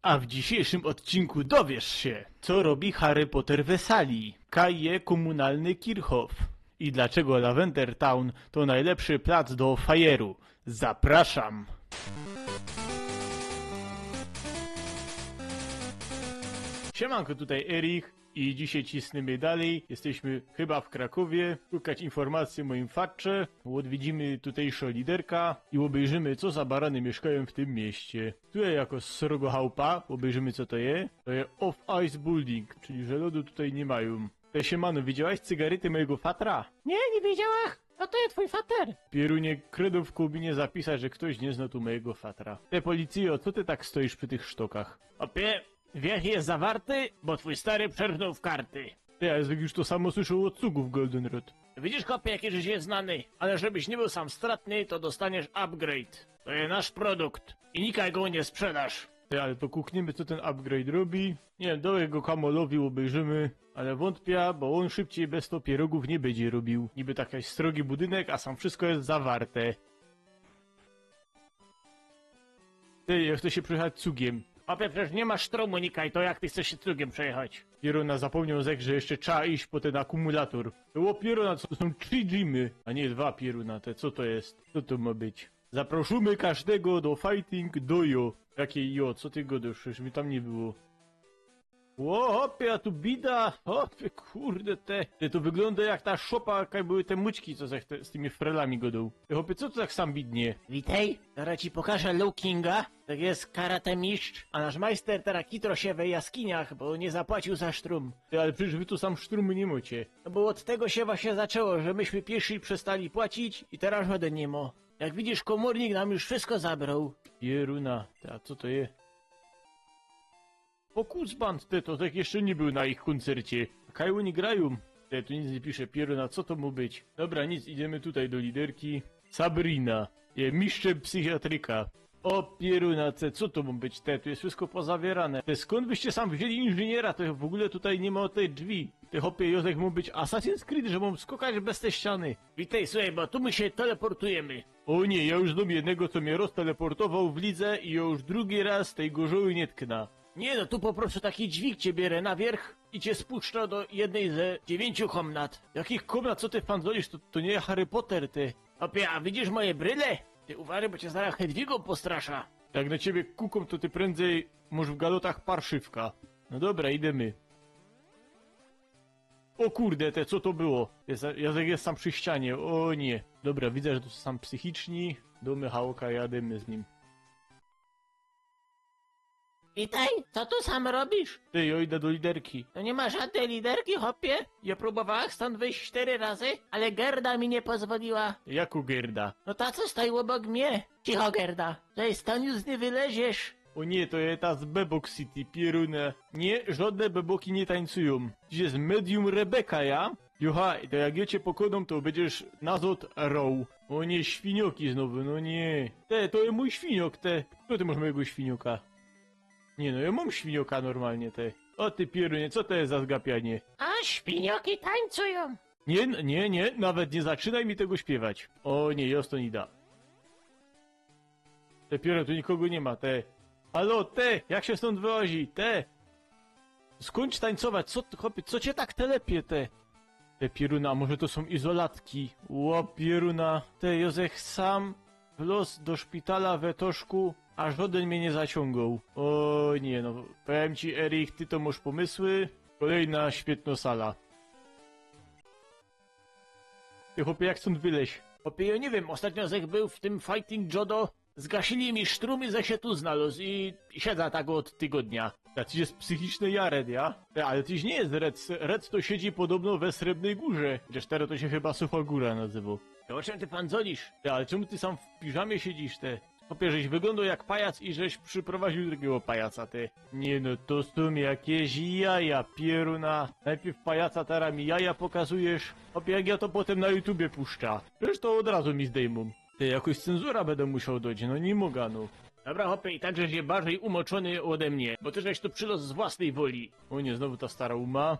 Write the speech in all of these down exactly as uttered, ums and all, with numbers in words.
A w dzisiejszym odcinku dowiesz się, co robi Harry Potter w Weseli, kaj je komunalny Kirchhoff i dlaczego Lavender Town to najlepszy plac do fajeru. Zapraszam! Siemanko, tutaj Erich i dzisiaj cisnymy dalej. Jesteśmy chyba w Krakowie. Szukać informacji o moim fatrze. Odwiedzimy tutejszą liderka i obejrzymy, co za barany mieszkają w tym mieście. Tu ja jako srogo chałpa, obejrzymy, co to je. To je Off Ice Building, czyli że lodu tutaj nie mają. Te, siemano, widziałaś cygarety mojego fatra? Nie, nie widziałach. No to je twój fater. Pierunie, kredą w Kubinie zapisać, że ktoś nie zna tu mojego fatra. Te, policjo, co ty tak stoisz przy tych sztokach? Opie, wiech jest zawarty, bo twój stary przerżnął w karty. Ty, ale już to samo słyszał od cugów Goldenrod. Widzisz, chłopie, jaki żeś jest znany, ale żebyś nie był sam stratny, to dostaniesz upgrade. To je nasz produkt i nikaj go nie sprzedasz. Ty, ale to kukniemy, co ten upgrade robi. Nie wiem, do jego kamolowi obejrzymy, ale wątpię, bo on szybciej bez to pierogów nie będzie robił. Niby taki srogi budynek, a sam wszystko jest zawarte. Ty, ja chcę się przejechać cugiem. Chłopie, przecież nie masz sztromu, nikaj, to jak ty chcesz się cugiem przejechać? Pieruna, zapomniał zech, że jeszcze trzeba iść po ten akumulator. Ło, pieruna, co to są trzy gymy, a nie dwa, pieruna, te, co to jest? Co to ma być? Zaproszymy każdego do fighting dojo. Jakie jo, co ty gadasz? Przecież mi tam nie było. Ło, chłopie, a tu bida! Chłopie, kurde, te. Ty, to wygląda jak ta szopa, jak były te mućki, co zech te, z tymi frelami godał. Ty, chłopie, co tu tak sam bidnie? Witej, zaraz ci pokażę Low Kinga. Tak jest karate mistrz, a nasz majster teraz kitro się we jaskiniach, bo nie zapłacił za sztrum. Ty, ale przecież wy tu sam sztrumu nie macie. No bo od tego się właśnie zaczęło, że myśmy pierwsi przestali płacić i teraz żaden nie ma. Jak widzisz, komornik nam już wszystko zabrał. Pieruna, ty, a co to je? Fokusband, te, to tak jeszcze nie był na ich koncercie. A kaj oni grają? Te, tu nic nie pisze, pieruna, co to ma być? Dobra, nic, idziemy tutaj do liderki. Sabrina. Je mistrzem psychiatryka. O pieruna, te, co to ma być? Te, tu jest wszystko pozawierane. Te, skąd wyście sam wzięli inżyniera? To w ogóle tutaj nie ma tej drzwi. Ty, chłopie, Józek, ma być Assassin's Creed, że mam skakać bez te ściany. Witej, słuchaj, bo tu my się teleportujemy. O nie, ja już znam jednego, co mnie rozteleportował w lidze i ja już drugi raz tej gorzoły nie tknę. Nie no, tu po prostu taki dźwig cię bierze na wierch i cię spuszcza do jednej ze dziewięciu komnat. Jakich komnat? Co ty fandzolisz? To, to nie Harry Potter, ty. Chłopie, a widzisz moje bryle? Ty uważaj, bo cię zaraz Hedwigą postrasza. Jak na ciebie kuką, to ty prędzej masz w galotach parszywka. No dobra, idziemy. O kurde, te, co to było? Jest, Józek jest sam przy ścianie, o nie. Dobra, widzę, że to są sam psychiczni. Do Michałka, jadymy z nim. Witej, co tu sam robisz? Ty, ja idę do liderki. No nie ma żadnej liderki, chłopie. Ja próbowałach stąd wyjść cztery razy, ale Gerda mi nie pozwoliła. Jaku Gerda? No ta, co stoi obok mnie. Cicho, Gerda. Tutaj stąd już nie wyleziesz. O nie, to je ta z Bebok City, pierune. Nie, żadne beboki nie tańcują. Gdzie jest medium Rebeka, ja? Jucha, to jak ja cię pokonam, to będziesz nazad row. O nie, świnioki znowu, no nie. Te, to jest mój świniok, te. Co ty masz mojego świnioka? Nie no, ja mam świnioka normalnie, te. O ty pierunie, co to jest za zgapianie? A świnioki tańcują. Nie, nie, nie, nawet nie zaczynaj mi tego śpiewać. O nie, ja stąd idę. Dopiero tu nikogo nie ma, te. Halo, te, jak się stąd wyłazi, te? Skończ tańcować, co ty, chłopie, co cię tak telepie, te? Te pieruna, może to są izolatki? Ło pieruna, te, Józek sam wlôzł do szpitala we Toszku, a żaden mnie nie zaciągnął. O nie, no, powiem ci, Erich, ty to masz pomysły. Kolejna świetna sala. Ty, chłopie, jak stąd wyleź? Chłopie, ja nie wiem, ostatnio zech był w tym Fighting Jodo, zgasili mi sztrum i zech się tu znalazł i siedzę tak od tygodnia. A ty jest psychiczny jared, ja? Ty, ale tyś nie jest Red, Red to siedzi podobno we Srebrnej Górze, chociaż teraz to się chyba Sucha Góra nazywa. To o czym ty fandzolisz? Ty, ale czemu ty sam w piżamie siedzisz, ty? Chłopie, żeś wyglądał jak pajac i żeś przyprowadził drugiego pajaca, ty. Nie no, to są jakieś jaja, pieruna. Najpierw pajaca, teraz mi jaja pokazujesz. Chłopie, jak ja to potem na YouTubie puszczę. Przecież to od razu mi zdejmą. Ty, jakoś cenzura będę musiał dać, no nie mogę, no. Dobra, chłopie, i tak żeś je bardziej umoczony ode mnie, bo ty żeś tu przylôzł z własnej woli. O nie, znowu ta stara uma.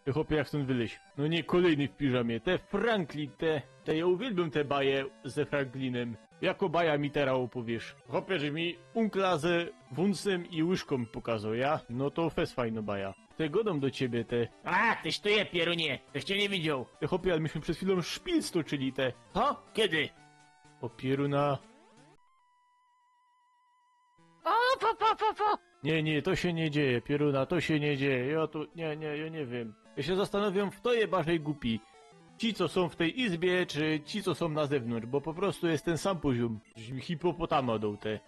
Ty, chłopie, jak stąd wyleź? No nie, kolejny w piżamie. Te Franklin, te, te, ja uwielbiam te baje ze Franklinem. Jako baja mi tera ôpowiesz? Chopie, żeś mi unkla ze wuncym i łyżkōm pokazoł, ja? No to fest fajno baja. Te godōm do ciebie, te. A, tyś tu je, pierunie! Tyś cię nie widział! Ty chopie, ale myśmy przed chwilą szpil stoczyli, te. Co? Kiedy? O pieruna. O, po, po, po, po. Nie, nie, to się nie dzieje, pieruna, to się nie dzieje. Ja tu, nie, nie, ja nie wiem. Ja się zastanawiam, kto je bardziej głupi. Ci, co są w tej izbie, czy ci, co są na zewnątrz, bo po prostu jest ten sam poziom. Żeś mi hipopotama dał, te.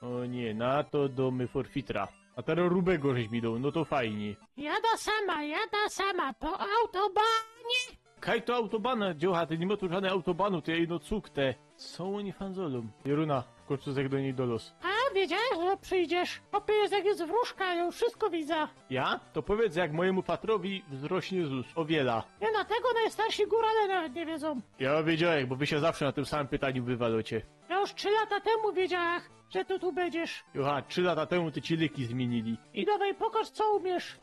O nie, na to dōmy forfitra. A tero rubego żeś mi dał, no to fajnie. Jada sama, jada sama, po autobanie. Kaj to autobana, dziołcha, ty nie ma tu żadnej autobanu, ty jedno cukte. Co oni fanzolą? Pieruna, w końcu zech do niej dolos. A, wiedziałeś, że przyjdziesz. Chopie, jest jak jest wróżka, ja już wszystko widzę. Ja? To powiedz, jak mojemu patrowi wzrośnie zus. O wiela. Nie, na tego najstarsi górale nawet nie wiedzą. Ja wiedziałem, bo wy się zawsze na tym samym pytaniu wywalocie. Ja już trzy lata temu wiedziałach, że ty tu będziesz. Jocha, trzy lata temu ty ci lyki zmienili. I dawaj, pokaż, co umiesz.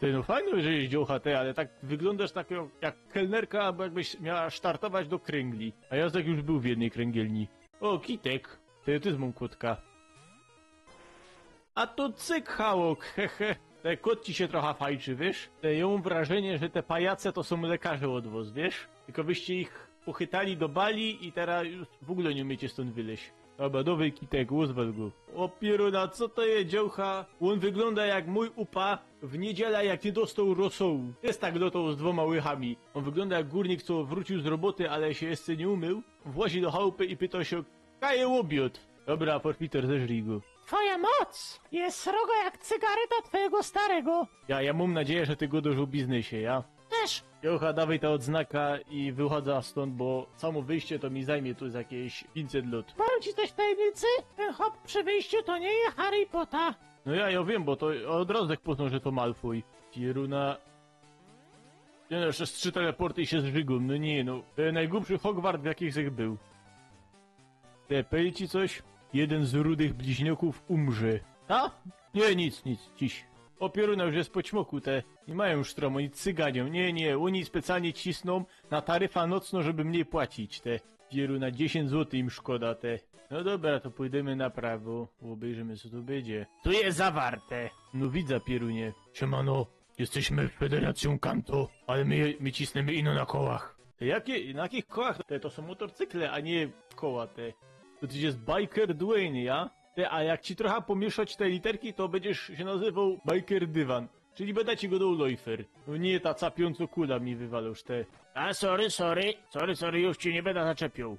Ty, no fajno, że jeździł H T, ale tak wyglądasz tak jak, jak kelnerka, albo jakbyś miała startować do kręgli. A Jacek już był w jednej kręgielni. O, kitek. Ty, ty z mą kłotka. A to cyk, hałok, hehe. Te kotki się trochę fajczy, wiesz? Te, ja mam wrażenie, że te pajace to są lekarze od was, wiesz? Tylko wyście ich pochytali do bali i teraz już w ogóle nie umiecie stąd wyleźć. Dobra, do wyjki tego, uzwal go. O pieruna, co to je, dziołcha? On wygląda jak mój upa w niedzielę, jak nie dostał rosołu. Jest tak lotał z dwoma łychami. On wygląda jak górnik, co wrócił z roboty, ale się jeszcze nie umył. Włazi do chałupy i pyta się, kaj je obiad? Dobra, forfiter, zeżrij go. Twoja moc jest sroga jak cygareta twojego starego. Ja, ja mam nadzieję, że ty gadasz o biznesie, ja? Też. Jocha, dawaj ta odznaka i wychodzę stąd, bo samo wyjście to mi zajmie tu z jakieś pięćset lat. Powiem ci coś w tajemnicy? Ten chłop przy wyjściu to nie jest Harry Potter. No ja, ja wiem, bo to od razu tak poznał, że to Malfoy. Pieruna. Nie no, jeszcze z trzy teleporty i się zżygł. No nie no. To jest najgłupszy Hogwart, w jakich żech był. Te, powiem ci coś? Jeden z rudych bliźnioków umrze. Ta? Nie, nic, nic, ciś. O pieruna, już jest po ćmoku, te. Nie mają już tromu, nic cyganią. Nie, nie, oni specjalnie cisną na taryfa nocno, żeby mniej płacić, te. Pieruna, dziesięć złotych im szkoda, te. No dobra, to pójdziemy na prawo, obejrzymy, co tu będzie. Tu jest zawarte. No widzę, pierunie. Siemano, jesteśmy Federacją Kanto, ale my, my cisniemy ino na kołach. Te jakie, na jakich kołach? Te, to są motorcykle, a nie koła, te. To ty jest biker Dwayne, ja? Te, a jak ci trochę pomieszać te literki, to będziesz się nazywał Biker Dywan. Czyli będę ci go dał Loifer. No nie, ta capiąco kula mi wywalał, te. A, sorry, sorry. Sorry, sorry, już ci nie będę zaczepiał.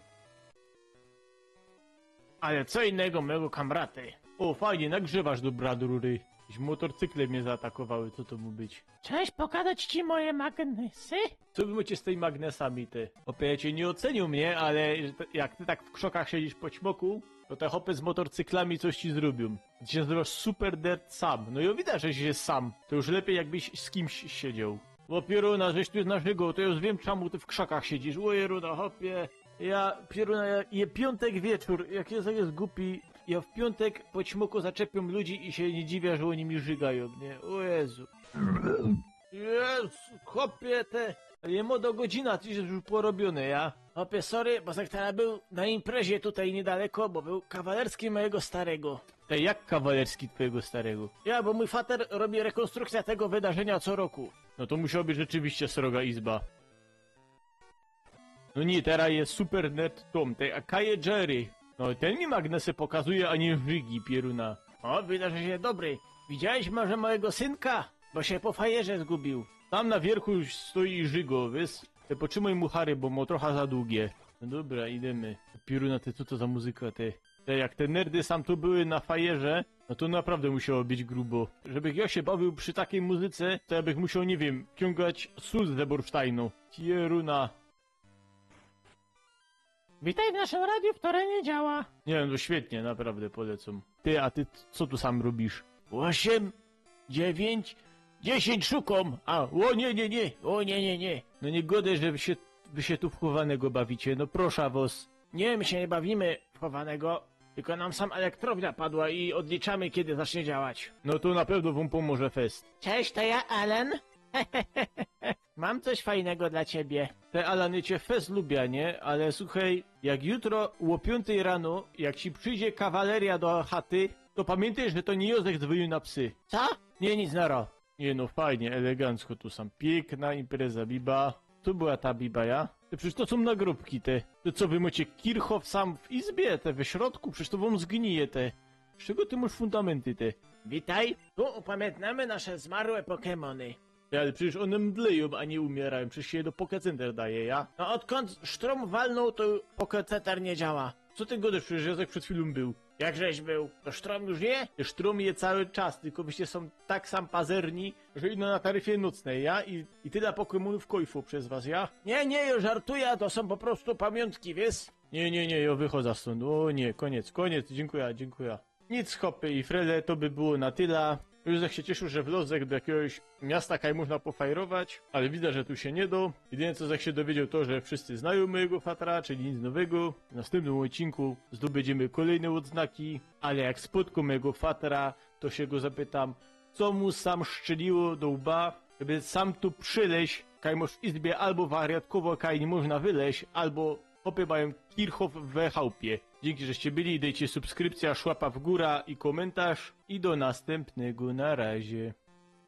Ale co innego, mego kamraty. O, fajnie, nagrzewasz do bradrury. Jakieś motorcykle mnie zaatakowały, co to mógł być? Cześć, pokazać ci moje magnesy? Co wy macie z tymi magnesami, ty? Chłopie, ja cię nie ocenił mnie, ale że te, jak ty tak w krzokach siedzisz po ćmoku, to te chłopy z motorcyklami coś ci zrobią. Ty się nazywasz Super Nerd Sam. No i widać, że się sam. To już lepiej, jakbyś z kimś siedział. Bo pieruna, żeś tu jest na żygo, to już wiem, czemu ty w krzakach siedzisz. O pieruna, chłopie. Ja, pieruna, ja, je piątek wieczór, jak jest, jest głupi, ja w piątek po ćmoku zaczepiam ludzi i się nie dziwię, że oni mi żygają, nie? O Jezu. Jezu, chłopie, te, je młoda godzina, ty jest już porobiony, ja? Chłopie, sorry, bo żech teraz był na imprezie tutaj niedaleko, bo był kawalerski mojego starego. Te, jak kawalerski twojego starego? Ja, bo mój fater robi rekonstrukcję tego wydarzenia co roku. No to musiała być rzeczywiście sroga izba. No nie, teraz jest Super Nerd Tom, te, a kaj je Jerry. No, ten mi magnesy pokazuje, a nie żygi, pieruna. O, widać, że się dobry. Widziałeś może mojego synka? Bo się po fajerze zgubił. Tam na wierchu już stoi i żygo, wiesz? Te, potrzymuj mu hary, bo mu trochę za długie. No dobra, idziemy. Pieruna, ty, co to za muzyka, ty? Te, jak te nerdy sam tu były na fajerze, no to naprawdę musiało być grubo. Żebych ja się bawił przy takiej muzyce, to ja bych musiał, nie wiem, ciągać sól z Leborsteinu. Pieruna. Witaj w naszym radiu, które nie działa. Nie wiem, to świetnie, naprawdę polecam. Ty, a ty, co tu sam robisz? Osiem, dziewięć, dziesięć szukam. A, o nie, nie, nie, o nie, nie, nie. No nie godaj, że wy się, wy się tu w chowanego bawicie, no proszę was. Nie, my się nie bawimy w chowanego. Tylko nam sam elektrownia padła i odliczamy, kiedy zacznie działać. No to na pewno wam pomoże fest. Cześć, to ja, Alan. Mam coś fajnego dla ciebie. Te, Alan, ja cię fest lubię, nie? Ale słuchaj, jak jutro o piōntyj rano, jak ci przyjdzie kawaleria do chaty, to pamiętaj, że to nie Józef dzwonił na psy. Co? Nie, nic, nara. Nie no, fajnie, elegancko tu sam. Piękna impreza, biba. Tu była ta biba, ja? Ty, przecież to są nagrobki, te. Ty co, wy macie Kirchhoff sam w izbie, te we środku? Przecież to wam zgnije, te. Z czego ty masz fundamenty, ty? Witaj, tu upamiętnamy nasze zmarłe Pokemony. Ty, ale przecież one mdleją, a nie umierają. Przecież się je do Poke Center daje, ja? No odkąd sztrom walnął, to Poke Center nie działa. Co ty gadasz? Przecież Józef przed chwilą był. Jakżeś był? To sztrom już nie? Sztrom je cały czas, tylko wyście są tak sam pazerni, że ino na taryfie nocnej, ja? I, i tyle Pokemonów kojfu przez was, ja? Nie, nie, ja żartuję, to są po prostu pamiątki, wiesz? Nie, nie, nie, ja wychodzę stąd. O nie, koniec, koniec, dziękuję, dziękuję. Nic, chopy i frele, to by było na tyle. Już żech się cieszył, że wlozek do jakiegoś miasta, kaj można pofajrować, ale widzę, że tu się nie do. Jedynie co żech się dowiedział, to, że wszyscy znają mojego fatra, czyli nic nowego. W następnym odcinku zdobędziemy kolejne odznaki, ale jak spotkam mojego fatra, to się go zapytam, co mu sam szczeliło do łba, żeby sam tu przyleź, kaj masz w izbie albo wariatkowo, kaj nie można wyleź, albo chopy mają Kirchhoff we chałupie. Dzięki, żeście byli, dejcie subskrypcja, szłapa w górę i komentarz. I do następnego, na razie.